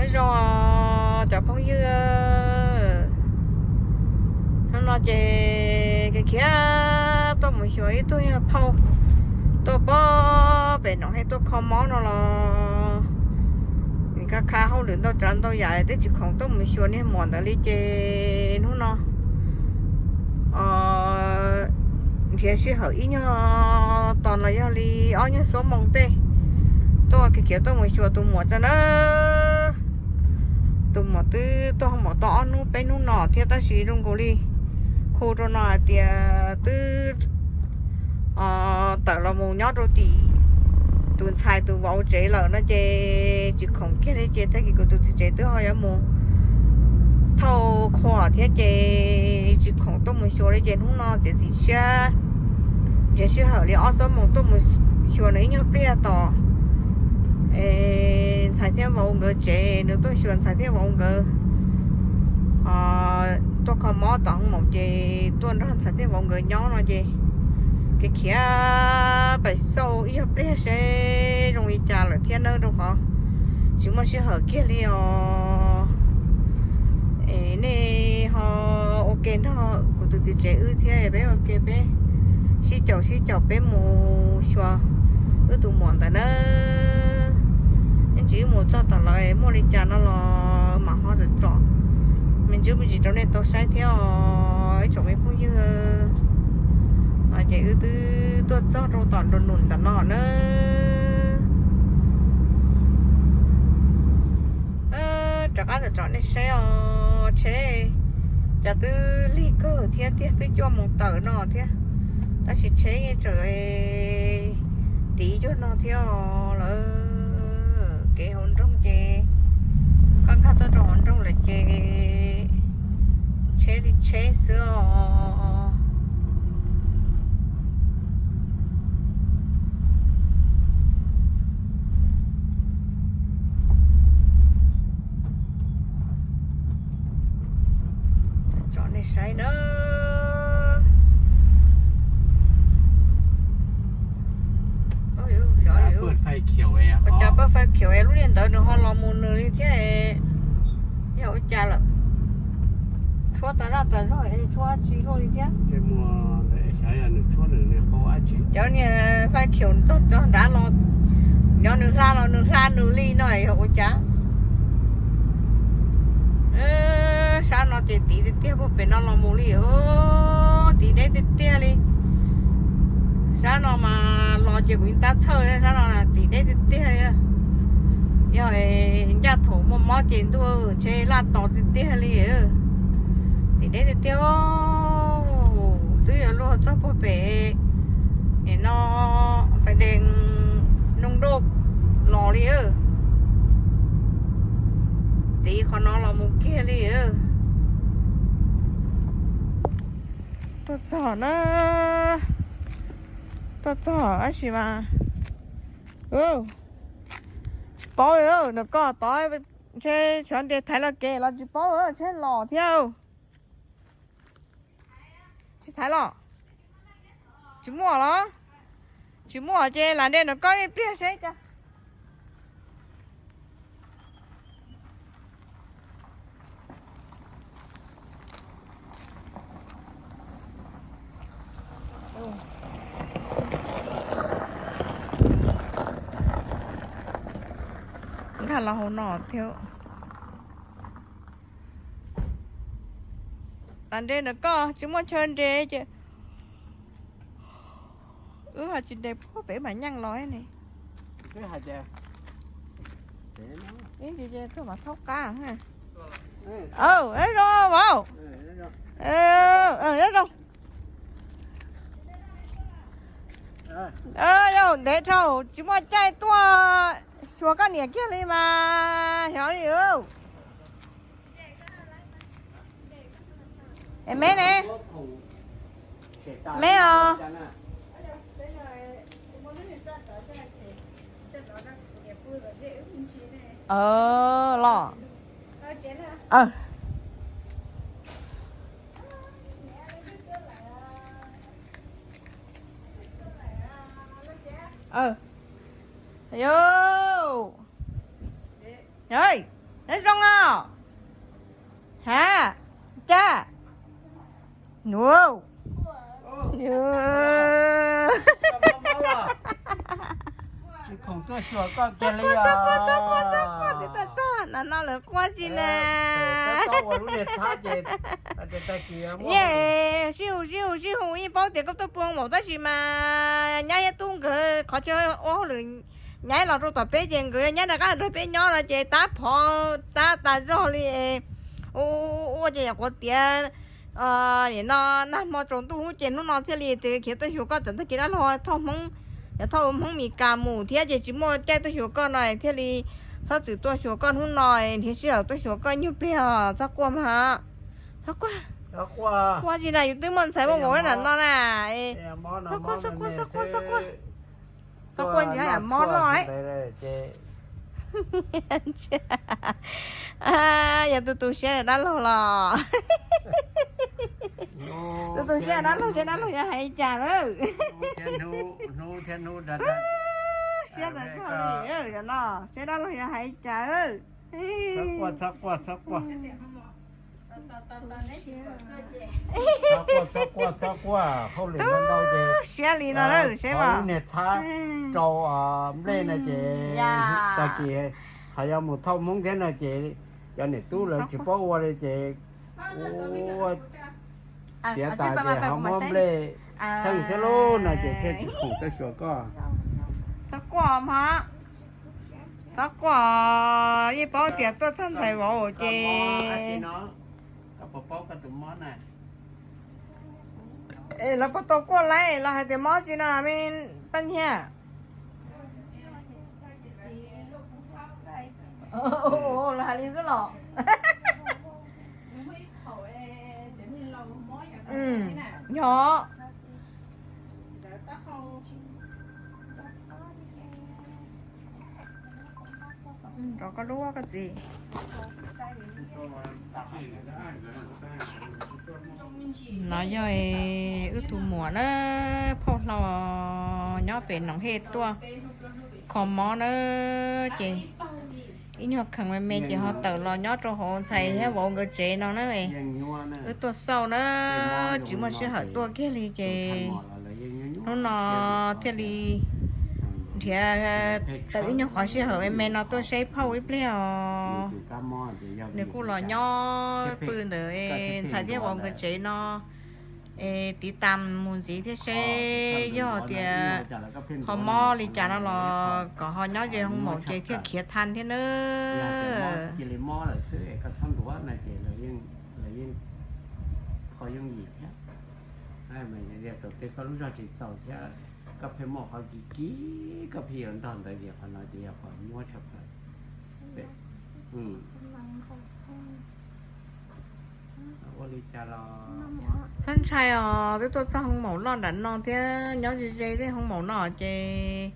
Zoo cov phooj ywg, hnub no ces khiav khiav tuaj mus xyuas ib tug yawg phauj tuaj pob pem no, tuaj kho mob no los nws kha kha hauj lwm ntau tsav ntau yam twb tsis khoom tuaj mus xyuas niag muam ntawd li ces hnub no nrhiav sij hawm ib nyuag tos los yog li ob nyuag xuab moos tej tuaj khiav khiav tuaj mus xyuas tus muam tso na. Tus muam twb tuaj hoo maum tau ob hnub peb hnub no thiab tab sis zoo nkaus li hu rau no hais tias twb tawm los mus nyob rau tim tus ntxhais tus vauv tsev lawm no ces tsis khoom kiag li ces tag kis kuv tus txiv tsev twb ho yuav mus thauj qhua thiab ces tsis khoom tuaj mus xyuas li ces hnub no txiav txim siab nrhiav sij hawm li ob xuab moos tuaj mus xyuas nws ib nyuag pliag tos ntxhais thiab vauv nkawd tsev, nws tuaj xyuas ntxhais thiab vauv nkawd tuaj kho mob tom hoo maum ces tuaj nrog ntxhais thiab vauv nkawd nyob no ces khiav khiav pais xauj ib nyuag pliag seb zoo li cas lawm thiab nawb rau qhov tsis muaj sij hawm kiag li os. Es nej ho ua ke nrog kuv tus txiv tsev wb thiab peb ua ke peb sib caum sib caum peb mus xyuas wb tus muam ntawd na. Ib ntsis wb mus txog tom lawv muaj li cas no los mam ho tsom tsom me ntsis me ntsis rau nej tau saib thiab os ib tsoom me phooj ywg. Ces wb twb tuaj txog rau tom nram num ntawm no na. Rov qab tsom tsom nej saib os, tsheb cov twb lig kawg thiab tiag twb cuaj moos tawm no thiab, tab sis tsheb yeej tseem tiv cuag no thiab os. Lawv kev hauv nroog ces koj nkag tuaj rau hauv nroog lawm ces tsheb li tsheb xwb os. Tsom nej saib na. Ua cas paj fais khiav es lub niag ntawd nws ho los mus nws li thiab. Yog ua cas lawm? Tshuab tas zaj tas zog es tshuab dab tsi luaj li thiab. Cov niag fais khiav txog txog nrad los, nyob nws hla los nws hla nws li no yog ua cas? Sab no ces tiv tiag tiag, puag pem no los mus li, tiv deb tiag tiag li. Sab no mas los ces kuv yeej tab txhawj, sab no tiv deb tiag tiag li. Yog ncaj thaum muaj mob ces ntuj ntshe laj tos tiag tiag li. Tiv deb tiag tiag, twb yuav luag txog puag pem no, fais dees noo doj los li. Tiv qhov no los mus kiag li. Tuaj txog na, tuaj txog tab sis mas tsis paub li, nws koj tod ntshe sawv nres thaiv los kev los tsis paub, tsheb los thiab. Tsis thaiv los? Tsis muaj los? Tsis muaj ces lam nres nws koj ib pliag seb cas. Nkag los hauv no thiab. Lam nres nws koj, tsis muaj chaw nres ces wb ho tsis nres puag pem mas nyeej los ne. Ib ntsis ces tuaj mam thaub qab. Nyob zoo vauj. Nyob zoo. Yog ntev dhau tsis muaj caij tuaj xyuas koj niam kiag li mas xyov li. Es me ne, me os. Los. Ayo. Nyob zoo os. Ha, cas, nuv, tsis khoom tuaj xyuas koj kiag li os. Txhob quaj, txhob quaj, txhob quaj, txhob quaj, tim tawm txog no no lawv quaj tsis na. Yeej sib hu sib hu sib hu, yeej paub tias koj tuaj pw hoo maum tab sis mas nyab thiab tub nkawd qhov chaw ua hauj lwm nyab los rau tom peb ces nkawd nyab rov qab nrog peb nyob no ces tab phov tab tas zog li. Ua ces nyuam qhuav tiav nim no nag hmo tsaus ntuj ces hnub no thiaj li tias khiav tuaj xyuas koj txawm tag kis dab laug thauj hmoob, yog thauj hmoob Mes Kas mus thiab ces tsis muaj caij tuaj xyuas koj no thiaj li txhob txwm tuaj xyuas koj hnub no, nrhiav sij hawm tuaj xyuas koj nyuag pliag os. Txhob quaj mas, txhob quaj, quaj tsis na, yus twb muaj ntxhais muaj vauv nram no na. Txhob quaj, txhob quaj, txhob quaj, txhob quaj, txhob quaj ntsis mob loj. Yog tus tu siab dab laug los, tus tu siab dab laug, siab dab laug yog hais li cas lawm? Siab tas zog li no, siab dab laug yog hais li cas? Txhob quaj, txhob quaj, txhob quaj, hauj lwm ntau ntau ces siab li no lawm, seb mas niag txhab rau nplej no ces tag kis ho yuav mus thauj hmoob thiab no ces cov niam tub lawv tsis paub ua li ces ua tiav tas ces ho muab nplej theej thiab lub no ces thiaj tsis khoom tuaj xyuas koj. Txhob quaj mog, txhob quaj, yeej paub tias tuaj txog ntxhais vauv ces lawv puas tau quaj laib los hais tias mob tsis no me Paj Nyiag? Los hais li xwb los? Yog. Rau koj lub koj txiv. No yog wb tus muam na, phauj hlau nyob pem Noom Hej tuaj kho mob na, ces ib nyuag kheev me me ces ho tawm los nyob rau hauv ntxhais thiab vauv nkawd tsev no na. Wb tuaj xauj na, tsis muaj sij hawm tuaj kiag li ces hnub no thiaj li nrhiav tau ib nyuag qhov sij hawm me me no tuaj saib phauj ib pliag os. Nws kuj los nyob pw ntawm ntxhais thiab vauv nkawd tsev no, es tiv tam mus ntxiv thiab seb yog tias ho mob li cas no los kom ho nyob ze hoo maum ces thiaj khiav tha thiab nawb. Cia li mob lawm xwb es koj txhob ntuav no ces lawv yeej qhov yooj yim thiab. Yog thaum twg koj lub zog tsis txaus thiab koj pheej muaj qhov kiv kiv koj pheej yuav nrog ntawd ces qhov no ces yog qhov nyuaj tshaj plaws. Ua li cas los txhob ntshai os, twb tuaj txog hoo maum loj nram no thiab nyob ze ze tej hoo maum no ces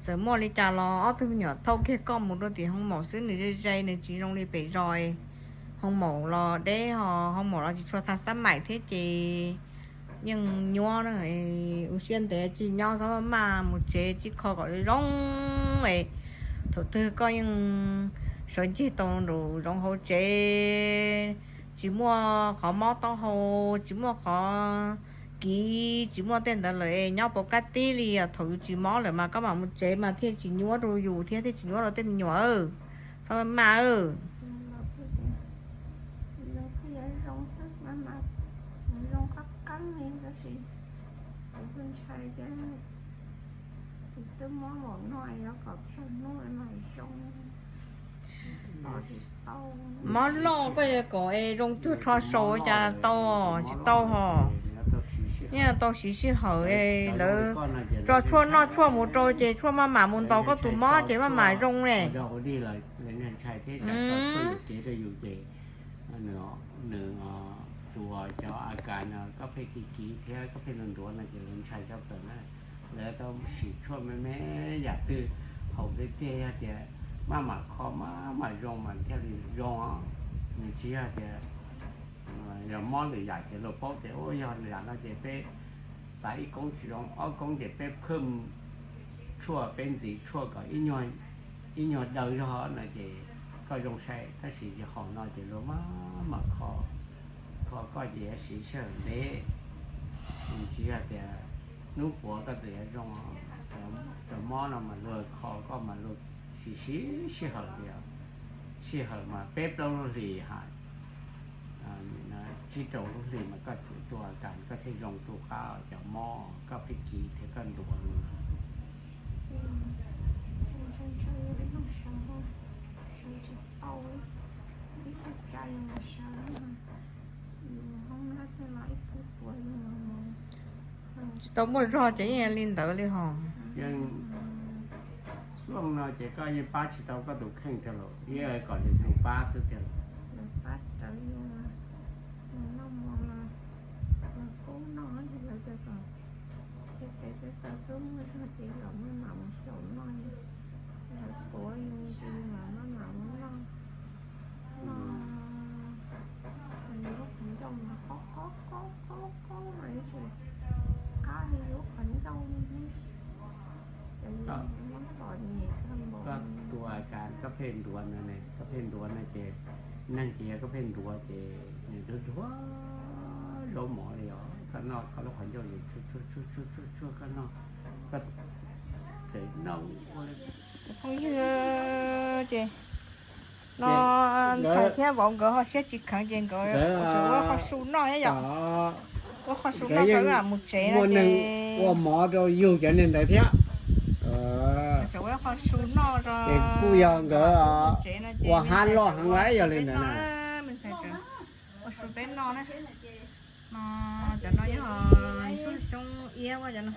txawm muaj li cas los ob tug me nyuam thauj kiag koj mus rau tim hoo maum xwb, nws ze ze nws tsis zoo li pem zos. Hoo maum los deb ho hoo maum los tsis tshua tha xab maim thiab ces yeej nyuaj na. Ua siab ntev tsis nyob, txhob maj maj mus tsev, tsis kho kom zoo. Thaum twg koj yeej sawv ncig tau nraum zoov hauv tsev, tsis muaj qhov mob taub hau, tsis muaj qhov kiv, tsis muaj tej ntawd lawm, nyob pov kab tib li. Thaum yus tsis mob lawm mas koj mam mus tsev mas thiaj tsis nyuaj rau yus thiab thiaj tsis nyuaj rau tej me nyuam. Txhob maj maj. Mob loj koj yuav kom es zoo cuag tsho saus cas tau, tsis tau hos. Yeej tau siv sij hawm, lawv tso tshuaj noj tshuaj mus rau ces tshuaj maj mam mus ntaus koj tus mob ces maj mam zoo ne. Nws tus cov a kas no koj pheej kiv kiv thiab koj pheej ntuav ntuav no ces lawv ntshai tshaj plaws na. Lawv tau sim tshuaj me me yam twg haus tiag tiag, yog tias maj mam kho maj mam zoo mas thiaj li zoo os. Nws tsis yog tias yog mob lwm yam ces luag paub tias ua yog lwm yam no ces peb xav ib koob tsis zoo ob koob ces peb phwj tshuaj, peb ntxiv tshuaj kom ib nyuag daw zog no ces Koj zoo sai tab sis haum no ces luag maj mam kho, kho koj ces yuav siv sij hawm ntev. Tsis yog tias hnub puav koj txawm yuav zoo, cov mob no mas luag kho koj mas luag siv siv sij hawm li, sij hawm mas peb plaub lub hlis hais, tsib rau lub hlis mas koj tua tas koj thiaj zoo tu qab cov mob koj pheej kiv thiab koj ntuav li. Tsis tau muaj zog ces yeej li ntawd li hos. Yeej, xuaj no ces koj yeej pab tsis tau koj tus kheej tiag los, yeej kom nws tus pab xwb tiag. Lawv tuaj mus xyaum noj, lawv tuav li ntsis mas maj mam mus noj. Noj, lub qhov ncauj mas qaub qaub qaub qaub mas ib txhis qab li lub qhov ncauj li. Koj tua kas koj pheej ntuav no ne, koj pheej ntuav no ces, neeg ces yog koj pheej ntuav ces nws duab duab zaub mov li os. Koj noj koj lub qhov ncauj es tshuaj tshuaj tshuaj koj noj, koj txawm noj ua li. Phooj ywg, ces no ntxhais thiab vauv nkawd ho siab tsis kheev ces nkawd tseem ua qho su noj thiab yom. Ua qho su noj rau wb mus tsev no ces ua mov rau yug cov niag ntawd thiab. Tseem ua qho su noj rau, ces kuj yog nkawd ua hab loj heev lawm yog li ntawd na. Ua su peb noj na. No, cov no yog ntsuag xyoob iab ua cov no.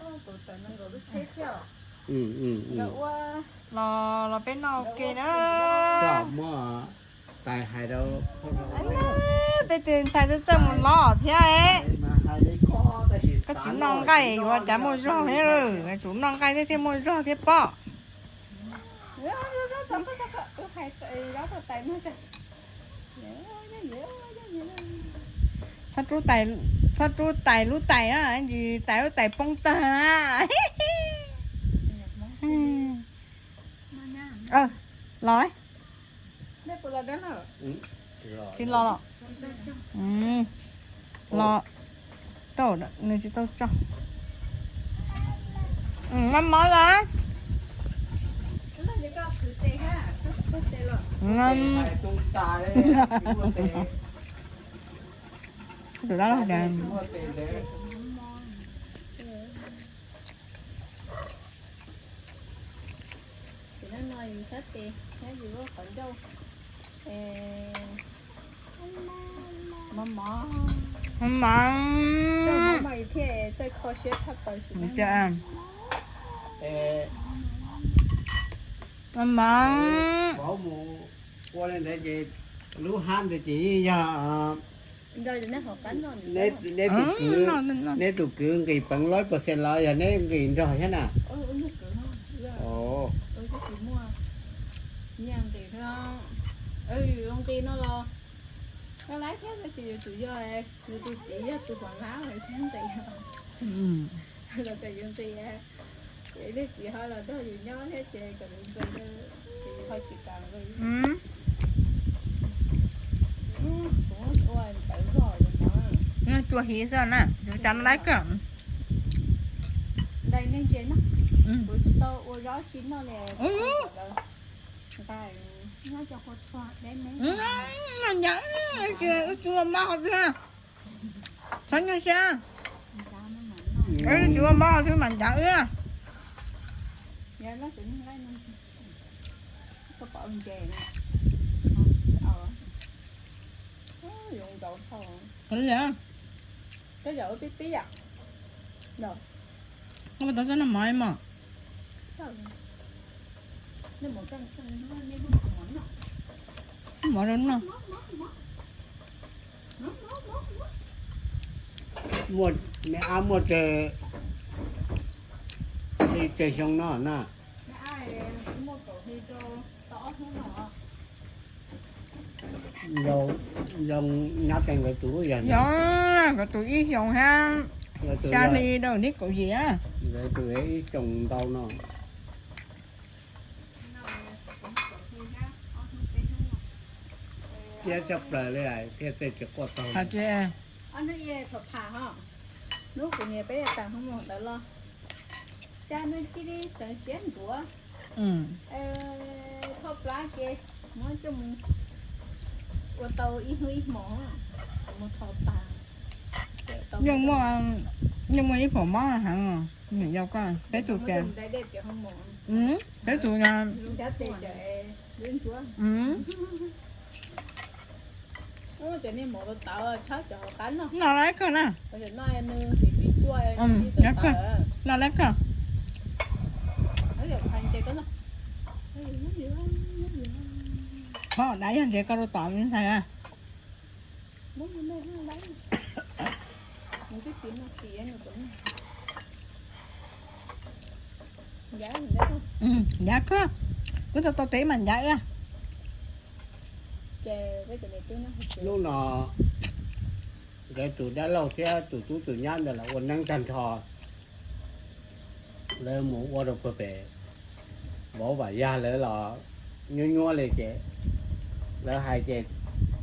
Los, los peb noj ua ke na. Tej tus ntxhais txawj txawj mus lov thiab. Koj tsis noj nqaij yuav cas muaj zog thiab, tsum noj nqaij thiab thiaj muaj zog thiab pob. Txhob rub tais lub tais na, ntsis tais lub tais poob tag na. Los, tsis los los. Los, nws tsis tau tso. Maj mov los. Tus dab laug tias, maj mov, maj mov. Maj mov. Ua li ntawd ces lub hab ntawd ces yeej yog neb tus kwv, neb tus kwv nqis peev lawm pes xees los yog neb nqis nrog thiab na? Nqis no los, no lawm thiab tab sis yus tsum yog, yus tus txiv yog tus huam lab thiab nqis. Los kom yus nqis, ces leej txiv ho los nrog yus nyob thiab ces kom yus nqis, ces yus ho tsis kam nqis. Kuv ua ntawv zog yus mov. Cua hiv xwb na, yus cas no lawm kawg. Nqaij nej ntse na, kuv tsis tau ua zaub tsi noj li. Nqa nyob cov qhua txhua deb me. Mas ncav, tsis ua mov qhov twg, txhob nyuaj siab. Tsis ua mov qhov twg mas ncav wb. Koj puas tau txoj noj mov mog? Mov rau noj. Muaj, me ab muaj li tsawg xyoo no na? Zoo nyob tej nkawd tus yog, yog nkawd tus ib xyoos hab xya hli rau neb kaum yim. Nkawd tus ib xyoos ntau no. Siab tshaj plaws li thiaj txawj tsis quaj tau. Ob hnub peb tas hoo mos ntawd los, cas nws cia li sawv siab ntuav. Thoj plab ces muab coj mus ua tau ib hnub ib hmos, mus thov tas. Yeej muaj ib phaum mob heev, niam yau koj, peb tus cas, peb tus, no lawm koj na, no lawm koj, qhov dav yog nrhiav koj rau tom ntxhais na. Ncav koj, wb tau tau tev mas ncav wb. Hnub no nkawd tus dab laug thiab tus tub tus nyab ntawd los ua neeb tag nrho, lawv mus ua rau puag pem vauv Vam Yag lawv los nyuab nyuab li ces lawv hais ces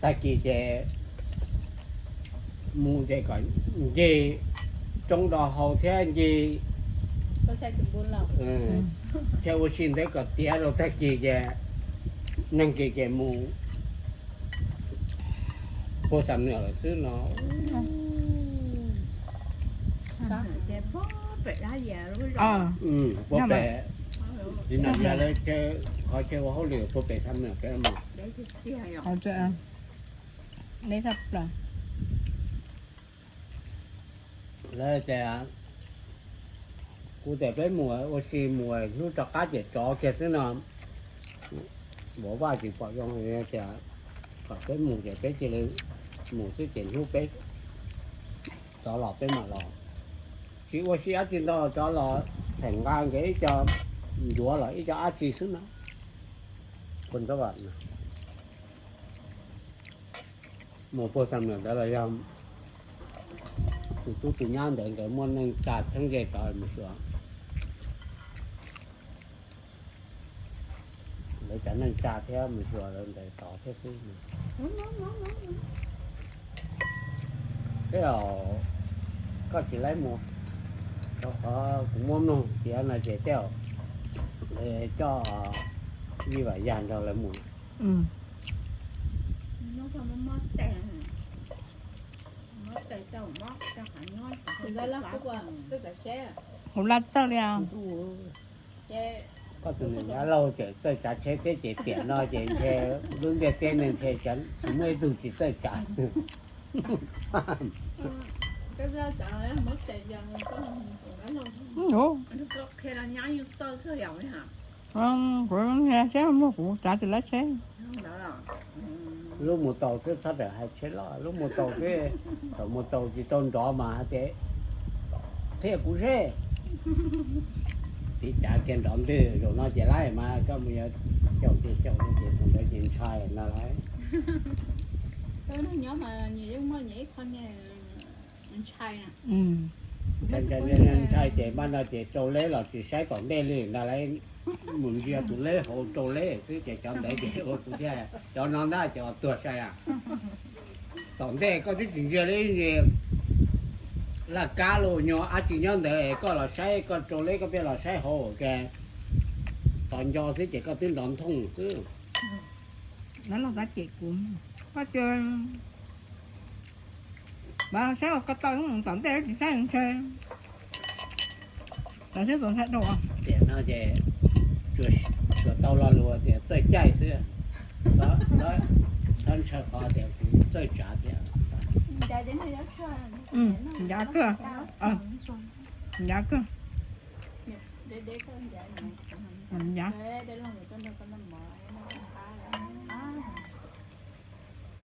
tag kis ces mus ces kom nce roob do hau thiab nce chaw ua si ntawd kom tiav rau tag kis ces neeg kis ces mus puag Xam Nuam lawm xwb no. Puag pem, txiv Nam Yaj lawv qhov chaw ua hauj lwm puag pem Xam Nuam pem. Lawv tias, kuv tias peb mus ua si mus hnub rov qab ces rov kiag xwb no. Vauv Vaj tsis pom zoo tias kom peb mus ces peb cia li mus xwb ces hnub peb rov los peb mam los. Tsis ua si dab tsi ntau, rov los them nqa nkawd ib co ncuav los ib co dab tsi xwb na. Mus puag Xam Nuam ntawd los yog tus tub tus nyab ntawd nkawd muaj neej tsa txheeb ze rov mus xyuas. Lawv cov neej tsa thiab mus xyuas lawv ntawd tod thiab xwb. Tej zaum koj tsis laib mus, rau qhov kuv muab mloog tiav no ces tej zaum coj Yij Vam Yag nrog lawv mus. Hauv laj txawj li. Koj tus niam dab laug tseem txawj tsav tsheb thiab ces tiam no ces ntshe lub ntiaj teb no ntshe tsis muaj ib tug tsis txawj tsav. Kuv niam tsev muaj kuv tsav tsis laib tsheb. Lub mus tau xwb txhob rawm hais tsheb loj, lub mus tau xwb, thaum mus tau tsis tau nrov mas hais tias, qhia kuv seb. Tiv cav kiag nrov ntwg, zaum no ces laib mas koj mus yuav xyaum ces xyaum no ces thaum ntawd ces ntshai no lauj. Ntshai ces npaj no ces rau leb los tsis saib tom ntej li ntag lauj, mus ntsia tus leb hauv rau leb xwb ces cov ntawd ces ua kuv thiaj, cov no ntag ces tuag sai a. Tom ntej koj twb tsis ntsia li, laj kab los nyuag dab tsi nyob ntawd koj los saib, koj rau leb koj pheej los saib hauv ua ke, tos nco xwb ces koj twb nrov nthooj xwb. Lawv los tab cem kuv, koj cia li saib ua ko taw, tom ntej tsis saib ntshe. Los saib tus ntxhais dhau tiam no ces tsuas tau lo lus tias txawj caij xwb, txhob ntshaw qhov tias kuv txawj tsav thiab. Ncav kawg, ncav kawg, ncav.